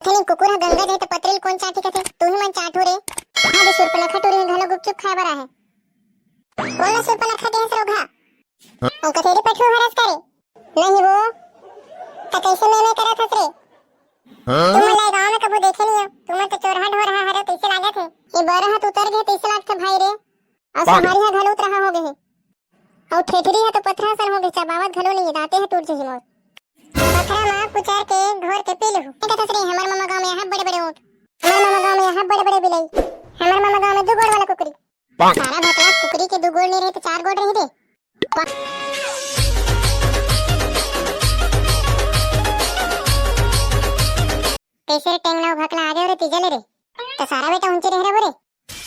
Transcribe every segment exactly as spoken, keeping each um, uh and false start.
थनी कुकुर ह गंगा जाही त पतरी ल कोन चाटही कथे, तुही मन चाटहू रे। हाँ दे, सुरपनखा टूरी ह घलो गुपचुप खाए बर आहे। कोन ल सुरपनखा कहे हस रे ओ घा? ओ कथे रे पठरू हरस का रे? नहीं वो। त कैसे मैं मैं करत हस रे? तुमन ला ए गाँव में कभू देखे नहीं हो। तुमन तो चोरहा ढोरहा हरे तैसे लागत हे। ये बरहा तो उतर गए तैसे लागत हे भाई रे। अउ सोहारी ह घलो उतरहा हो गए हे। अउ ठेठरी ह तो पथरा असन हो गए, चबावत घलो नहीं, दांते ह टूट जही मोर। पथरा मा कुचर के घोर के पी लहू। नहीं कथस रे, हमर ममा गाँव में यहाँ बड़े बड़े ऊँट, हमर ममा गाँव में यहाँ बड़े बड़े बिलाई, हमर ममा गाँव में दू गोड़ वाला कुकरी। सारा भकला, कुकरी के दू गोड़ नहीं रहे तो चार गोड़ रही दे। कैसे रे टेंगना भकला आ गए रे तीजा ले रे। तो सारा बेटा ऊंचे रह रहे रे।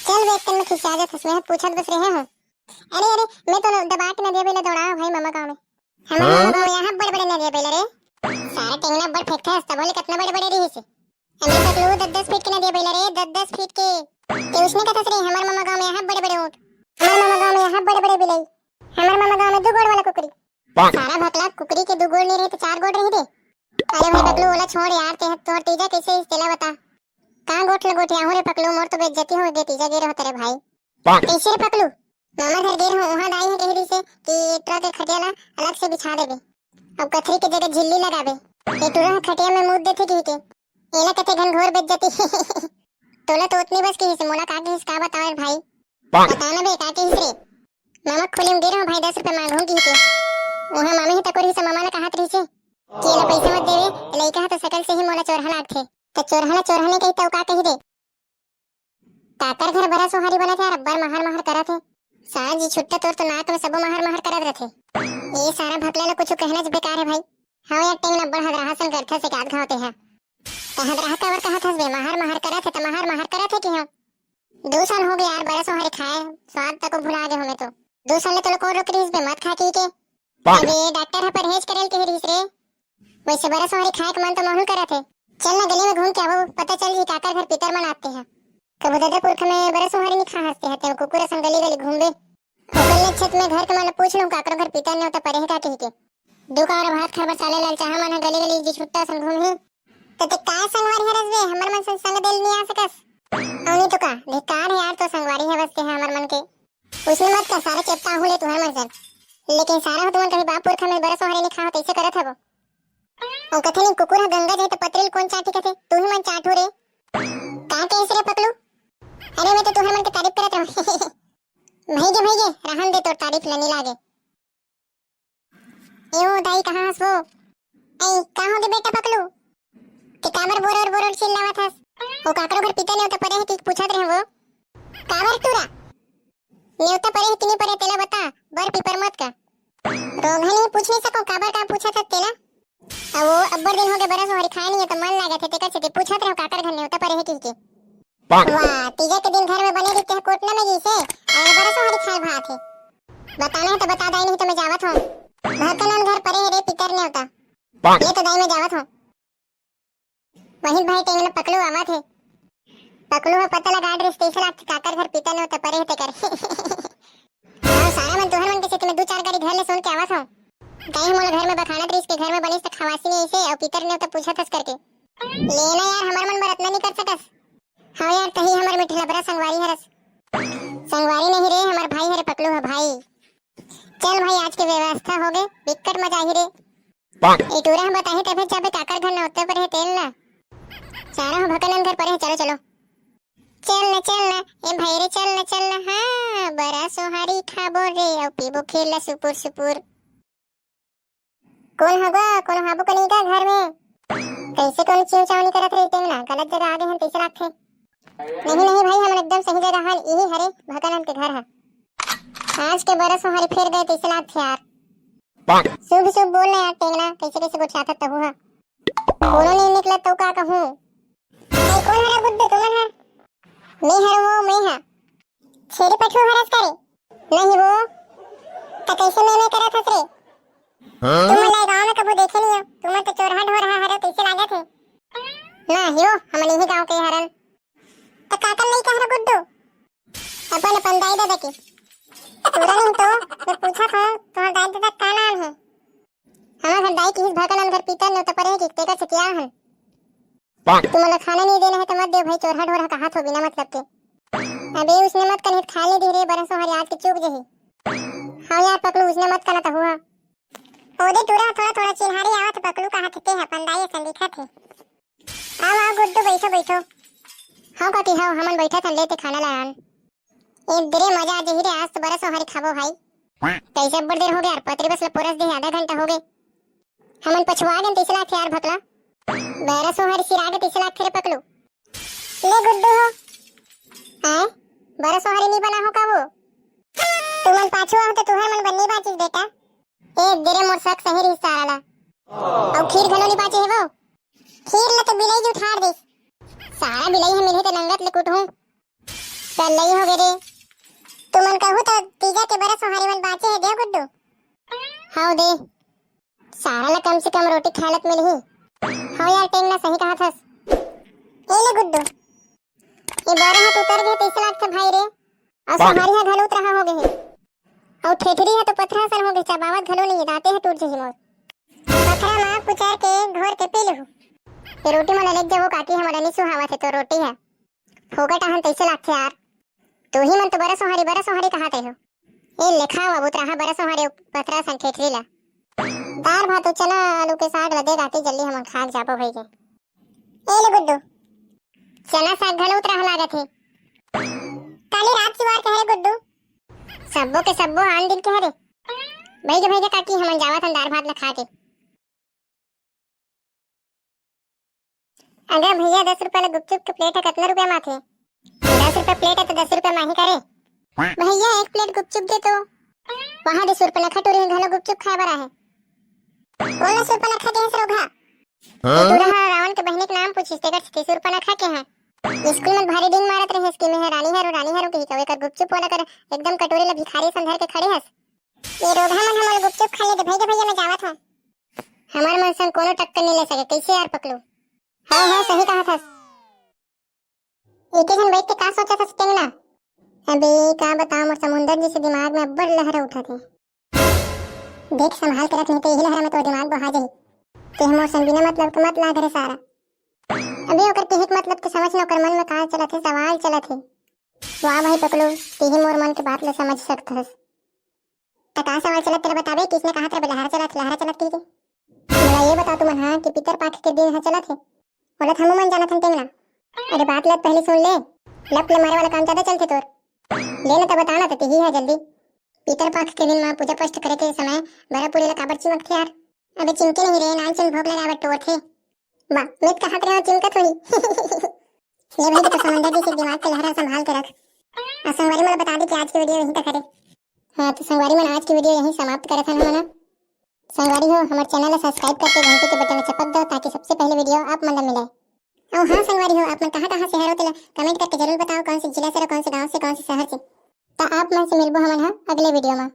चल बे, एक कन में खिसिया जात हस, मैं पूछत बस रहे हूँ। अरे अरे, मैं तो दबा के नदिया बेला दौड़ा भाई ममा गाँव में। हमर ममा गाँव यहाँ बड़े बड़े नदिया बेला रे। सारा टेंगना बड़ फेंकता है, तब बोले कितना बड़े बड़े रही से। अरे पकलू, दस दस फीट के नदिया बेला रे, दस दस फीट के। ते उसने कथस रे, हमर ममा गाँव में यहाँ बड़े बड़े ऊँट, हमर ममा गाँव में यहाँ बड़े बड़े बिलाई, हमर ममा गाँव में दू गोड़ वाला कुकरी। सारा भकला, कुकरी के दू गोड़ नहीं रहे तो चार गोड़ रही दे। अरे भाई पकलू, ओला छोड़ यार, ते तोर तीजा कैसे इस तेला बता। कहाँ गोठ ल गोठियाहूँ रे पकलू, मोर तो बेइज्जती हो गई, तीजा गिर होता रे भाई। कैसे रे पकलू? मामा घर गिर हूँ, वहाँ दाई है कही रही से कि ट्रक के खटिया ला अलग से बिछा देबे, अब कथरी के जगह झिल्ली लगाबे। ये टूरा ह खटिया में मूत देथे कही के, एला कथे घनघोर बेइज्जती। तोला तो उतनी बस कही से, मोला का कही से का बतावे भाई। बता ना बे, का कही से रे? मामा खोली में गिर हूँ भाई, दस रुपया मांगू कही के। वहाँ मामी ही तको रही से, मामा ने कहत रही से कि एला पैसा मत देवे, लइका ह तो सकल से ही मोला चोरहा लागथे। तो चोरहा ला चोरहा नहीं कही तो का कही दे? काकर घर बरस ओहारी बनत हे यार, अब्बड़ महर महर करत हे। सारा जी छुट्टा तोर तो नाक में सबो महर महर करत रथे। ये सारा भकला ला कुछ कहना च बेकार है भाई। हाँ यार, टेंगना बड़ हदराहा सन करथस एकाध घाव ते हा। त हदराहा काबर कहत हस बे, महर महर करत हे त महर महर करत हे कि हाँ। दू साल हो गए यार, बरस ओहारी खाए, स्वाद तको भुला गए हमें तो। दू साल ले तोला कौन रोक रहीस बे, मत खा कही के। अबे डॉक्टर ह परहेज करे ल कहे रहिस रे। वैसे बरस ओहारी खाए के मन तो महू करत हे। चल ना गली में घूम के आवो, पता चल जी काकर घर पितर मन आते हैं। कभू ददा पुरखा में बरस ओहारी नहीं खा हंसते हैं, ते कुकुर असन गली गली घूमबे। ओकर ले अच्छा त मैं घर के मन ल पूछ लूं, काकरो घर पितर नेवता परे हे का कही के। दू कौरा भात खाए बर साले लाल चाहा मन ह गली गली जी छुट्टा असन घूमही। त ते काय संगवारी हरस बे, हमर मन सन संग देल नहीं आ सकस? अउ नहीं तो का, धिक्कार है यार तो संगवारी हवस ते हमर मन के। उसने मत कर, सारे चेपटा हूँ ले तुहर मन सन। लेकिन सारा हो तुमन कभी बाप पुरखा में बरस ओहारी नहीं खाओ, तैसे करत हबो। ओ कथे नहीं कुकुर ह गंगा जाही त पतरी ल कोन चाटी कथे, तू ही मन चाटू रे। का कहिस रे पकलू? अरे मैं तो तुहर मन के तारीफ करत रहूं। भई गे, भई गे, रहन दे, तोर तारीफ ल नी लागे। ए ओ दाई, कहाँ हस वो? ए, का होगे बेटा पकलू? ते काबर बोरोर बोरोर चिल्लावत हस? ओ काकरो घर पितर नेवता परे हे कि पूछत रहे वो। काबर टूरा? नेवता परे हे कि नी परे, तेला बता, बर पीपर मत का। रोगहा नहीं पूछ नहीं सको, काबर का पूछत हस तेला? अब वो अब्बड़ दिन होगे बरस ओहारी खाए नहीं है, तो मन लागत है, तेकर सेती पूछत रहे काकर घर नेवता परे हे कि के। वाह, तीजा के दिन घर में बने रहिते ह कोटना में जइसे, अउ बरस ओहारी खाए भात है। बताना है तो बता दाई, नहीं तो मैं जावत हूँ। भकनन घर परे हे रे पितर नेवता। ये तो दाई मैं जावत हूँ। वहीं भाई टेंगना पकलू आवत हे। पकलू ह पता लगा डरिस, तइसे लागथे काकर घर पितर नेवता परे हे तेकर। हाँ, सारा मन तुहर मन के सेती में दू चार गाड़ी घर ले सोन के आवत हूँ। दाई मोला घर में बखानत रहिस के घर में बनिस त खवासी नहीं अइसे, अउ पितर नेवता पूछत हस करके। लेना यार, हमर मन बर अतना नहीं कर सकस। हाँ यार, तही हमर मिठलबरा संगवारी हरस। संगवारी नहीं रे, हमर भाई हरे पकलू ह भाई। चल भाई, आज के व्यवस्था हो गए, बिकट मजा आही रे। ए टूरा ह बताही तभे जाबे काकर घर नेवता परे हे तेन ला। चारों ह भकनन घर परे हे, चलो चलो। चल न चल न ए भाई रे, चल न चल न, हाँ, बरस ओहारी खाबो रे, अउ पीबो खीर ला सुपुर सुपुर। कोन हगवा, कोन हाबू कनिका घर में? कैसे कोनो चिंव चावनी करत रही टेंगना, गलत जगह आ गए हन तैसे लागथे। नहीं नहीं भाई, हमन एकदम सही जगह हन, इही हरे भकनन के घर ह। आज के बरस ओहारी फेर गए तैसे लागथे यार। शुभ शुभ बोल ना यार टेंगना, कैसे कैसे गोठियाथस तहू ह। कोनो नहीं निकलत तो का कहूँ। भाई कोन हरा गुड्डू तुमन ह? मैं हर वो, मैं ह। छेरी पठरू हरस का रे? नहीं वो। त कैसे मैं मैं करत हस रे? तुमन ला गाँव में कभू देखे नहीं हो। तुमन तो चोरहा ढोरहा हरो, कैसे लागत है? ना हियो, हमन इही गाँव के हरन। त काकर लइका हर गुड्डू? अपन अपन दाई ददा के। तोरा नहीं तो, मैं पूछत हूँ, तुम्हार दाई ददा का नाम है? हमर घर दाई किहिस भकनन घर पितर नेवता परे हे कि तेकर सेती आए हन। तुमन ला खाना नहीं देना है तो मत देव भाई, चोरहा ढोरहा कहात हो बिना मतलब के। अबे उसने मत कनिस, खाए नहीं दे रे, बरस ओहरी आज के चूक जही। हाँ यार पकलू, उसने मत कना तहू हा। ओदे टूरा थोड़ा थोड़ा चिल्हारी आवत पकलू कहाथे, ते ह पंदाई असन दिखत हे। आओ, आओ गुड्डू, बैठो, बैठो। हाँ काकी, हाँ, हमन बैठत हन, लेते खाना ला आन। ए दे रे, मजा आ जही रे, आज तो बरस ओहरी खाबो भाई। कैसे अब्बड़ देर हो गया यार, पतरी बस ला पोरस दे, आधा घंटा हो गए। हमन पछुआ गन तैसे लागथे यार भकला। बरस ओहरी सिरा गे तैसे लागथे रे पकलू। ले गुड्डू हो। हैं? बरस ओहरी नहीं बना हो का वो? तुमन पाछू आओ तो तुहर मन बन्नी बाचिस बेटा। ए दे रे, मोर शक सही रही सारा ला। अउ खीर घलो नहीं बाचे हे वो। खीर ला तो बिलाई जी उठार दे। सारा बिलाई ह मिलही त नंगत ले कुटहूं। चल लई हो गे रे। तुमन कहू त तीजा के बरस ओहरी मन बाचे हे, देव गुड्डू। हाँ दे। सारा ला कम से कम रोटी खाए ला त मिलही। हाँ यार, टेंगना सही कहाथस। ए ले गुड्डू। ए बरस ह तो उतर गे तैसे लागथे भाई रे। अउ सोहारी ह घलो उतरहा हो गे हे। अउ ठेठरी ह तो पथरा असन हो गे, चबावत घलो नहीं, दांते ह टूट जही मोर। पथरा मा कुचर के घोर के पी लूहू। ए रोटी मन लेके जाबो काकी, हमर अनी सुहावत हे तो रोटी ह। फोकट अहन तैसे लागथे यार। तू ही मन तो बरस ओहरी, बरस ओहरी कहात रहे हो। ए लेखा बाबू तराहा बरस ओहरी पथरा असन ठेठरी ला। दार भात अउ चना आलू के साग ला दे काकी, जल्दी हमन खा के जाबो भई के। ए ले गुड्डू। चना साग घलो उतरा लागत हे। काली रात जुआर कहे रे गुड्डू। सब्बो के सब्बो आन दिन के हरे। भई गे, भई गे काकी, हमन जावत हन दार भात ला खा के। अगर भैया दस रुपया ला गुपचुप के प्लेट है, कितना रुपया माथे? दस रुपया प्लेट है तो दस रुपया माही करे। भैया एक प्लेट गुपचुप दे तो। वहाँ दे सुर्पनखा टूरी में घलो गुपचुप खाए बर आहे। बोल ना सुर्पनखा के हंस रोघा। हाँ? टूरा हा रावण के बहिनी के नाम पूछिस, तेकर सेती सुर्पनखा के है। स्कूल में भारी डींग मारत रहिस कि मैं रानी हरो, रानी हरो कही कवे कर गुपचुप वाला कर एकदम कटोरी ला भिखारी संधर के खड़े हस। ये रोघा मन हमन गुपचुप खा ले दे भैया, भैया मैं जावत हूँ। हमर मन संग कोनो टक्कर नहीं ले सके, कैसे यार पकलू? हाँ, हाँ, सही कहा था। एके झन बैठ के का सोचत हस टेंगना? अबे का बताओ, मोर समुंदर जैसे दिमाग में अब्बड़ लहरा उठत हे। देख संभाल के रख, नहीं तो यही लहरा में तोर दिमाग बहा जाही। ते मोर संग बिना मतलब के मत लाग रे सारा। अबे ओकर कहे के मतलब के समझ न, ओकर मन में का चलत हे, सवाल चलत हे। वाह भाई पकलू, तेही मोर मन के बात ले समझ सकत हस। त का सवाल चलत तेला बताबे, किसने कहा तेरा लहरा चलत, लहरा चलत कही के? मोला ये बता तुमन हा कि पितर पाख के दिन ह चलत हे, ओला त हमू मन जानत हन टेंगना। अरे बात ल त पहले सुन ले, लप ले मारे वाला काम ज्यादा चलथे तोर। ले न त बता ना त तेही ह जल्दी। पितर पाख के दिन म पूजा पाठ करे के समय बरा पूरी ला काबर चिमकथे यार? अबे चिमके नहीं रे, नान सुन भोग लगाए बर टोरथे। वाह, मैं त कहत रहे चिमकत होही। ले भाई, तो समंदर जैसे दिमाग के लहरा संभाल के रख। आ संगवारी मन बता दे कि आज के वीडियो यहीं तक हरे। हाँ, तो संगवारी मन आज के वीडियो यहीं समाप्त करत हन हमन। संगवारी हो, हमर चैनल ला सब्सक्राइब करके घंटी के बटन ला चपक दो, ताकि सबसे पहले वीडियो आप मन ला मिले। और हाँ संगवारी हो, आप मन कहाँ कहाँ से हरो तेला कमेंट करके जरूर बताओ, कौन से जिला से और कौन से गांव से, कौन से शहर से। तो आप मन से मिलबो हमन हा अगले वीडियो में।